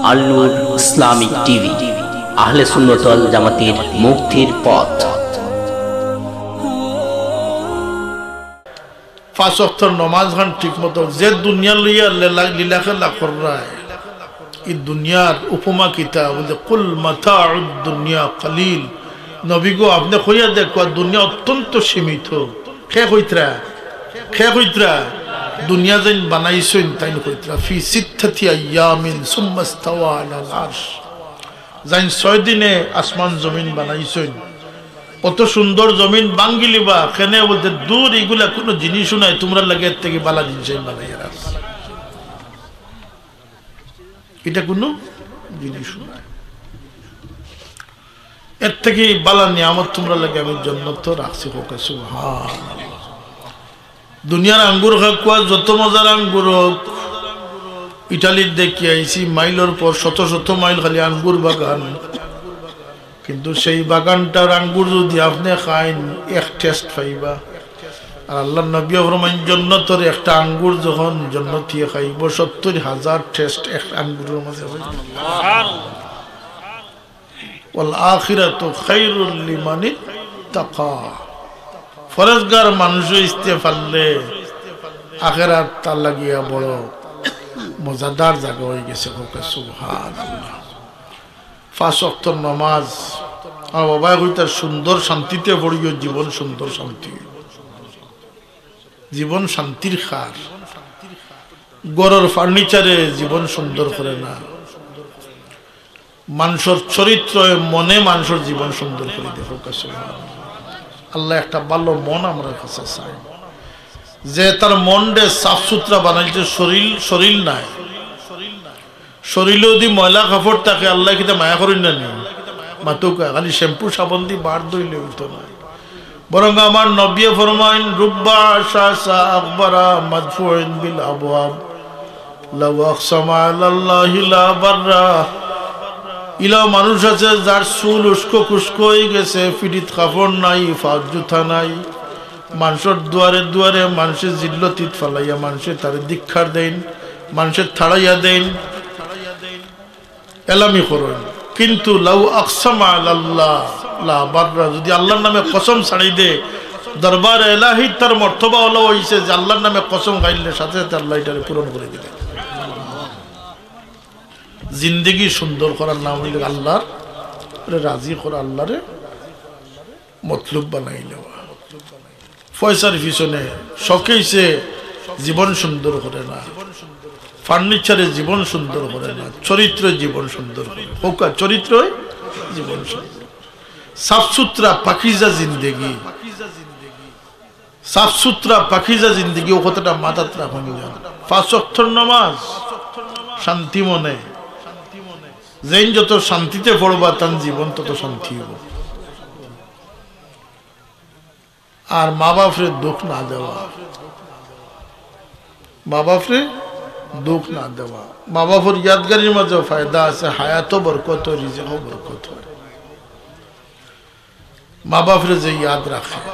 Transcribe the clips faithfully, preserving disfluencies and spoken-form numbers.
আল নূর Islamic TV, আহলে সুন্নত ওয়াল জামাতের মুক্তির পথ। পাঁচ ওয়াক্তর নমাজ খান ঠিক মতো, যে দুনিয়া লইয়া লীলা, লীলা খেলা কররায়, ই দুনিয়ার উপমা কিতা? বলতে, "কুল মাতাউদ দুনিয়া কালিল।" নবী গো, আপনে কইয়া দেখবা, দুনিয়া অত্যন্ত সীমিত। কে কইতরা? কে কইতরা? দুনিয়া যেইন বানাইছইন, তাইন কইতরা, "ফি সিত্তাতি আইয়ামিন সুম্মাস্তাওয়া আলাল আরশ।" যেইন ছয় দিনে আসমান জমিন বানাইছইন, অত সুন্দর জমিন ভাঙ্গিলিবা কেনে? বলতে, "দূর, ইগুলা কুনু জিনিসও নায়, তুমরার লাগি এর থাকি বালা জিনিস আমি বানাইয়া রাখছি।" ইটা কুনু জিনিসও নায়, এর থাকি বালা নিয়ামত তুমরার লাগি আমি জন্নতো রাখছি। কউক্কা সুবহানাল্লাহ। দুনিয়ার আঙ্গুর খাউক্কা, যত মজার আঙ্গুর অউক, ইটালির দেখি আইছি, মাইলর পর শত শত মাইল খালি আঙ্গুর বাগান। কিন্তু সেই বাগানটার আঙ্গুর যুদি আপনে খাইন, এক টেস্ট পাইবা। আর আল্লার নবীয়ে ফরমাইন, জন্নতর একটা আঙ্গুর যখন জন্নতিয়ে খাইবো, সত্তইর হাজার টেস্ট এক আঙ্গুরর মাঝে পাইবো। ওয়াল আখিরাতু খায়রুল লিমানিত্তাকা। পরহেজগার মানুষ অইতে পারলে আখেরাত তার লাগিয়া বড় মজাদার জাগা অইগেছে। কউক্কা সুবহানাল্লাহ। পাঁচ ওয়াক্তর নমাজ। আমার বাবায় কইতা, "সুন্দর শান্তিতে পড়িও, জীবন সুন্দর শান্তি।" জীবন শান্তির খার। ঘরর ফার্নিচারে জীবন সুন্দর করে না, মানষর চরিত্রয়, মনে মানষর জীবন সুন্দর করে দেয়। কউক্কা সুবহানাল্লাহ। আল্লায় একটা ভালো মন আমরার কাছে চাইন। যে তার মনরে সাফ সুতরা বানাইছে, শরীর, শরীর নায়। শরীরো যুদি ময়লা কাপড় থাকে, আল্লায় কিতা মায়া করইন না নি? মাতউক্কা, খালি শ্যাম্পু সাবন দি বার ধইলে অইতো নায়। বরং আমার নবীয়ে ফরমাইন, "রুব্বা আশআসা আগবারা মাদফুইন বিল আবওয়াব, লাউ আকসামা আলাল্লাহি লা আবাররা।" ইলা মানুষ আছে, যার চুল উস্কো খুস্কো অইগেছে, পিঠিত কাপড় নাই, পাওত জুতা নাই, মানষর দুয়ারে দুয়ারে মানষে জিল্লতিত ফালাইয়া মানষে তারে ধিক্কার দেইন, মানষে তাড়াইয়া দেইন, এলামি করইন। কিন্তু লাউ আকসামা আলাল্লাহ লা আবাররা, যুদি আল্লার নামে কসম ছাড়ি দে, দরবার এলাহিত তার মর্তবা অলা অইছে যে আল্লার নামে কসম খাইলে সাথে সাথে আল্লায় ইটারে পূরণ করি দিবা। জিন্দেগি সুন্দর করার নাম অইলো আল্লারে রাজি করা, আল্লারে মতলুব বানাই নেওয়া। পয়সার পিছনে, শোকেসে জীবন সুন্দর করে না, ফার্নিচারে জীবন সুন্দর করে না, চরিত্রে জীবন সুন্দর করে। কউক্কা, চরিত্রয় জীবন সুন্দর। সাফ সুতরা পাকিজা জিন্দেগি, সাফ সুতরা পাকিজা জিন্দেগি, অউ কথাটা মাথাত রাখইন যান। পাঁচ ওয়াক্তর নামাজ, শান্তি মনে, যেইন যত শান্তিতে পড়বা, তান জীবন তত শান্তি অইবো। আর মা বাপরে দুঃখ না দেওয়া, মা বাপরে দুঃখ না দেওয়া। মা বাপর ইয়াদগারির মাঝেও ফায়দা আছে, হায়াতও বরকত অয়, রিজিকও বরকত অয়। মা বাপরে যে ইয়াদ রাখে,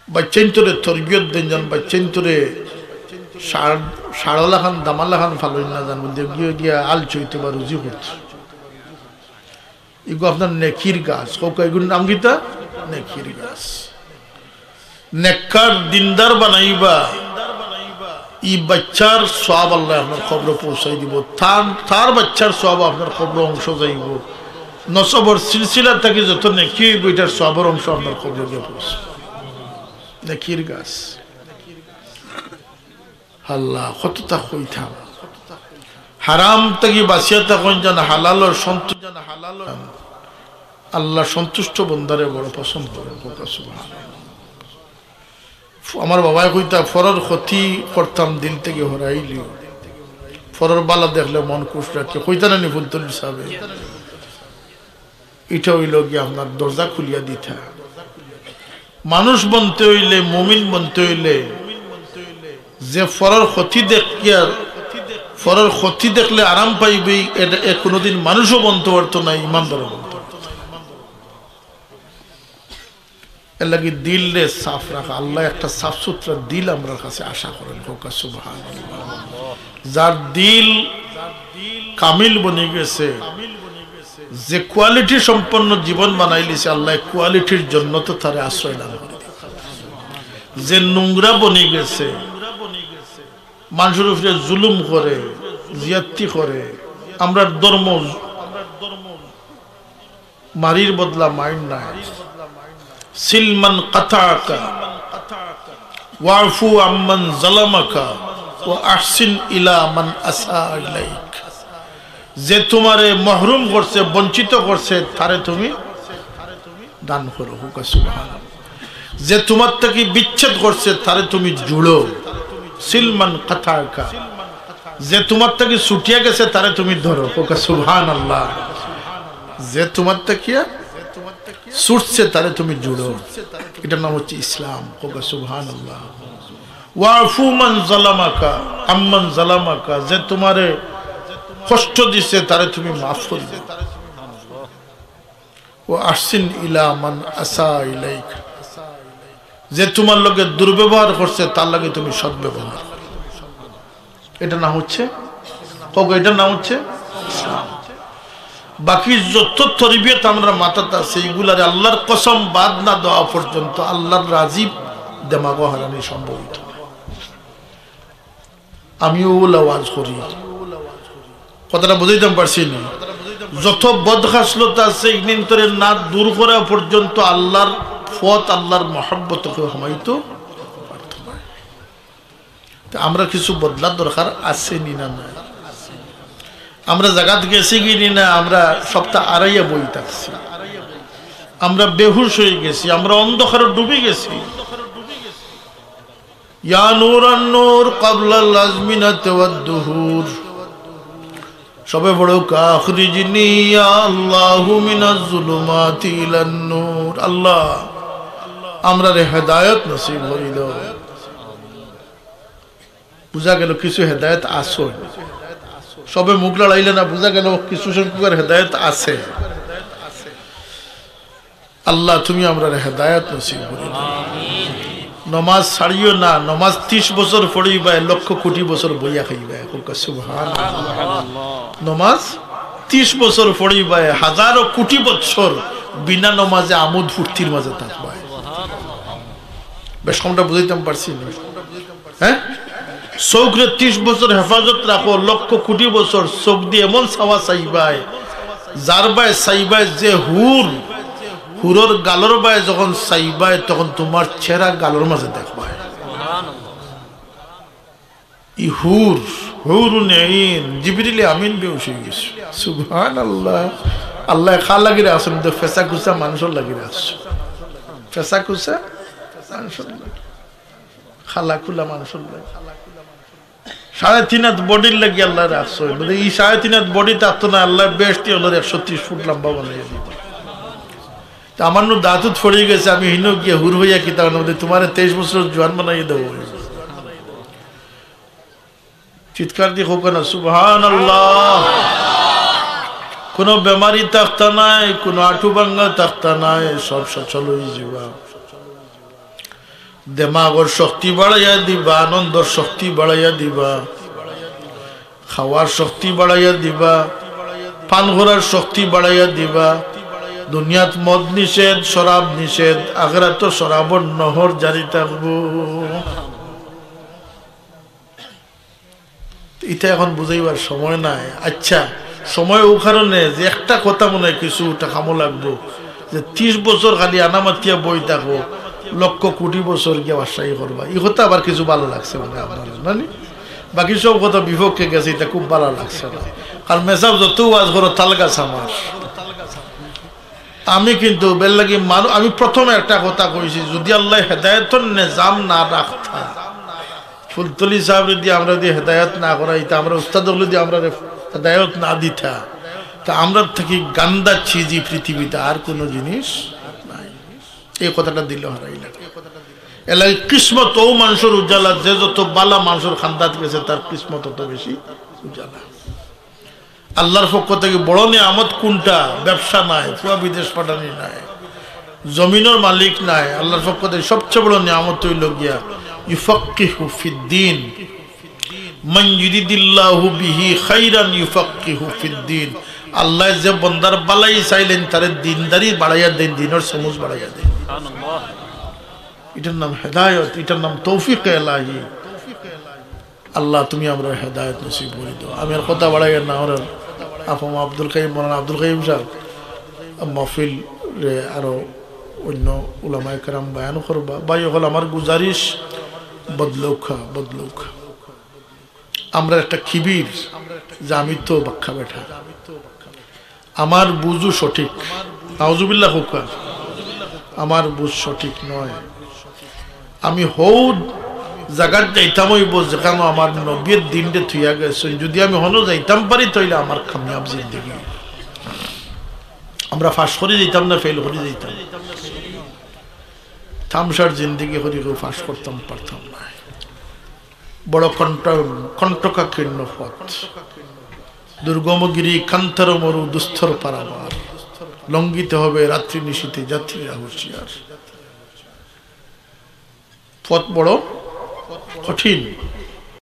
বাচ্চাইন্তরে তরবিয়ত দেইন যান, বাচ্চাইন্তরে ষাঁড়, ষাঁড় লাখান, দামা লাখান ফালইন না যান, বলতে গিয়া গিয়া আল চইতে বা রুজি করতে। ইগু আপনার নেকির গাছ। কউক্কা, ইগুর নাম কিতা? নেকির গাছ। নেককার দিনদার বানাইবা, ই বাচ্চার সওয়াব আল্লায় আপনার কবরো পৌঁছাই দিবো। তার, তার বাচ্চার সওয়াব আপনার কবরো অংশ যাইবো। নসবর সিলসিলা থাকি যত নেকি অইবো, ইটার সওয়াবর অংশ আপনার কবরো গিয়া পৌঁছবো। নেকির গাছ। আল্লাহ, কততা কইতাম। হারাম থাকি বাঁচিয়া থাকইন যান, হালালর সন্তুষ্ট, আল্লাহ সন্তুষ্ট বন্দারে বড় পছন্দ করে। কউক্কা সুবহানাল্লাহ। আমার বাবায় কইতা, "পরর ক্ষতি করতাম, দিল থাকি হরাইলিও। পরর বালা দেখলে মন খুশ রাখে।" কইতা না নি ফুলতলি সাবে? ইটা অইলো গিয়া আপনার দরজা খুলিয়া দিতা। মানুষ বনতে অইলে, মুমিন বনতে অইলে, যে পরর ক্ষতি দেখিয়া, পরর ক্ষতি দেখলে আরাম পাইবে, ইটা, এ কুনুদিন মানুষও বনতে পারতো না, ইমানদারও বনতে পারতো না। এর লাগি দিলরে সাফ রাখা। আল্লায় একটা সাফ সুতরা দিল আমরার কাছে আশা করেন। কউক্কা সুবহানাল্লাহ। যার দিল কামিল বনি গেছে, যে কোয়ালিটি সম্পন্ন জীবন বানাইলিছে, আল্লায় কোয়ালিটির জন্নতো তারে আশ্রয় দান করি দিবা। যে নোংরা বনি গেছে, মানষর উপরে জুলুম করে, জিয়াত্তি করে, আমরার ধর্ম মারির বদলা মাইর নাই। সিল মান কাতাআকা, ওয়াফু আম্মান জালামাকা, ওয়া আহসিন ইলা মান আসা ইলাইক। যে তুমারে মহরুম করছে, বঞ্চিত করছে, তারে তুমি দান করো। কউক্কা সুবহানাল্লাহ। যে তুমার থাকি বিচ্ছেদ করছে, তারে তুমি জুড়ো। সিল মান কাতাআকা। যে তুমার থাকি ছুটিয়া গেছে, তারে তুমি ধরো। কউক্কা সুবহানাল্লাহ। যে তুমার থাকিয়া ছুটছে, তারে তুমি জুড়ো। এটার নাম হচ্ছে ইসলাম। কউক্কা সুবহানাল্লাহ। ওয়াফু মান জালামাকা, আম্মান জালামাকা। যে তুমারে কষ্ট দিছে, তারে তুমি মাফ করি দেও। ওয়া আহসিন ইলা মান আসা ইলাইক। যে তুমার লগে দুর্ব্যবহার করছে, তার লগে তুমি সদ্ব্যবহার করো। এটা নাম হচ্ছে, কউক্কা, এটা নাম হচ্ছে ইসলাম। বাকি যত তরবিয়ত আমরার মাথাত আছে, এইগুলারে আল্লাহর কসম বাদ না দেওয়া পর্যন্ত আল্লাহর রাজি দেমাগো হারানি সম্ভবিত না। আমিও ওলা ওয়াজ করি, কথাটা বুঝাইতাম পারছি নি? যত বদখাসলত আছে, ইগিনতরে না দূর করা পর্যন্ত আল্লাহর পথ, আল্লাহর মহব্বত কেউ হামাইতো পারতো না। তে আমরা কিছু বদলার দরকার আছে নি না নাই? আমরা জাগাত গেছি কি নি না? আমরা সবটা আড়াইয়া বই থাকছি, আমরা বেহুশ হয়ে গেছি, আমরা অন্ধকারে ডুবে গেছি। ইয়া নূরান নূর কাবলাল আজমিনাতি ওয়াদ দুহুর। সবে পড়ো, আখরিজনি ইয়া আল্লাহু মিনাজ জুলুমাতি ইলান নূর। আল্লাহ, আমরারে হেদায়েত নসিব করি দেও। বুঝা গেল কিছু হেদায়েত আছে। সবে মুখ লড়াইলে না, বুঝা গেল কিছু সংখ্যকের হেদায়েত আছে। আল্লাহ, তুমি আমরারে হেদায়েত নসিব করি দেও। নমাজ ছাড়িও না, নমাজ তিশ বছর পড়িবায়, লক্ষ কোটি বছর বইয়া খাইবায়। কউক্কা সুবহানাল্লাহ। নমাজ তিশ বছর পড়িবায়, হাজারো কোটি বছর বিনা নমাজে আমোদ ফুর্তির মাঝে থাকবায়। বেশ কমটা বুঝাইতাম পারছি নি? হ্যাঁ, চউখরে তিশ বছর হেফাজত রাখো, লক্ষ কোটি বছর চউখ দি এমন চাওয়া চাইবায়, যার বায় চাইবায় যে হুর, হুরর গালর বায় যখন চাইবায়, তখন তুমার চেহারা গালর মাঝে দেখবায়। ই হুর, হুরুন এইন, জিবরিলে আমিন বেহুশ হয়ে গেছে। সুবহানাল্লাহ। আল্লায় কার লাগি রাখছইন, তো ফেসা কুচা মানষর লাগি রাখছইন। ফেসা কুচা মানষর লাগি। খালা খুলা মানষর লাগি। সাড়ে তিন হাত বডির লাগি আল্লায় রাখছইন। বুঝলে, ই সাড়ে তিন হাত বডি থাকতো না, আল্লায় বেহেশতি অলারে একশো তিশ ফুট লম্বা বানাইয়া দিতো। তে আমার নু দাঁতত পড়ি গেছে, আমি হিনো গিয়া হুর হইয়া কিতা বানাইমু? তুমারে তেইশ বছর জোয়ান বানাইয়া দেওয়া অইছে। চিৎকার দি কউক্কা না, সুবহানাল্লাহ। কুনু বেমারি থাকতা নায়, কুনু আটু ভাঙ্গা থাকতা নায়, সব সচল অইযিবা। দেমাগর শক্তি বাড়াইয়া দিবা, আনন্দর শক্তি বাড়াইয়া দিবা, খাওয়ার শক্তি বাড়াইয়া দিবা, পান করার শক্তি বাড়াইয়া দিবা। দুনিয়াত মদ নিষেধ, শরাব নিষেধ, আখেরাতো শরাবর নহর জারি থাকবো। ইটা এখন বুঝাইবার সময় নাই। আচ্ছা, সময় অউ কারণে যে একটা কথা মনে হয় কিছুটা কামো লাগবো, যে তিশ বছর খালি আনামাতিয়া বই থাকো, লক্ষ কোটি বছর গিয়া বাদশাহী করবা। ই কথা আবার কিছু ভালা লাগছে মনে হয় আপনারার, না নি? বাকি সব কথা বিপক্ষে গেছে, ইটা খুব ভালা লাগছে না। কারণ মেসাব যত ওয়াজ করো, তাল গাছ আমার। আমি কিন্তু বেল্লাগি মানু-, আমি প্রথমে একটা কথা কইছি, যদি আল্লায় হেদায়েতর নিজাম না রাখতা, ফুলতলি সাহেবরে দি আমরা দি হেদায়েত না করাইতা, আমরা উস্তাদ অকলে দি আমরা হেদায়েত না দিতা, তা আমরার থাকি গান্দা চিজ ই পৃথিবীত আর কুনু জিনিস নাই। এই কথাটা দিলো হারাইলা। এর লাগি কিসমত অউ মানষর উজালা, যে যত ভালা মানষর খান্দাত গেছে, তার কিসমত অত বেশি উজালা। আল্লাহর পক্ষ থাকি বড় নিয়ামত কুনটা? ব্যবসা নাই, পুয়া বিদেশ পাঠানি নাই, জমিনর মালিক নায়, আল্লাহর পক্ষ থাকি সবচেয়ে বড় নিয়ামত অইলো গিয়া ইউফাক্কিহু ফিদ্দিন। মান ইউরিদিল্লাহু বিহি খাইরান ইউফাক্কিহু ফিদ্দিন। আল্লায় যে বন্দার ভালাই চাইলেন, তারে দিনদারি বাড়াইয়া দেইন, দিনর সমুজ বাড়াইয়া দেইন। ইটার নাম হেদায়ত, ইটার নাম তৌফিক এলাহি। আল্লাহ, তুমি আমরারে হেদায়ত নসিব করি দেও। আমি আর কথা বাড়াইয়ার না, আমরার আফম আব্দুল কাইয়ুম, মৌলানা আব্দুল কাইয়ুম সাব, মাহফিলরে আরো অইন্য উলামায়ে কেরাম বয়ান করবা। ভাই অকল, আমার গুজারিশ, বদলউক্কা, বদলউক্কা। আমরার একটা কিবির যে আমি তো বাক্কা বেটা, আমার বুঝও সঠিক। নাউজুবিল্লাহ কউক্কা। আমার বুঝ সঠিক নায়। আমি হউ জাগাত যাইতাম অইবো যেখানো আমার নবীয়ে দিনরে থুইয়া গেছইন। যুদি আমি হনো যাইতাম পারি, তাইলে আমার কামিয়াব জিন্দেগি। আমরা পাশ করি যাইতাম না ফেইল করি যাইতাম? তামশার জিন্দেগি করি কেউ পাশ করতাম পারতাম না। বড় কণ্ট-, কণ্টকাকীর্ণ পথ, দুর্গম গিরি কান্তার মরু দুস্তর পারাবার, লঙ্ঘিতে হবে রাত্রি নিশীথে যাত্রীরা হুঁশিয়ার। পথ বড় কঠিন।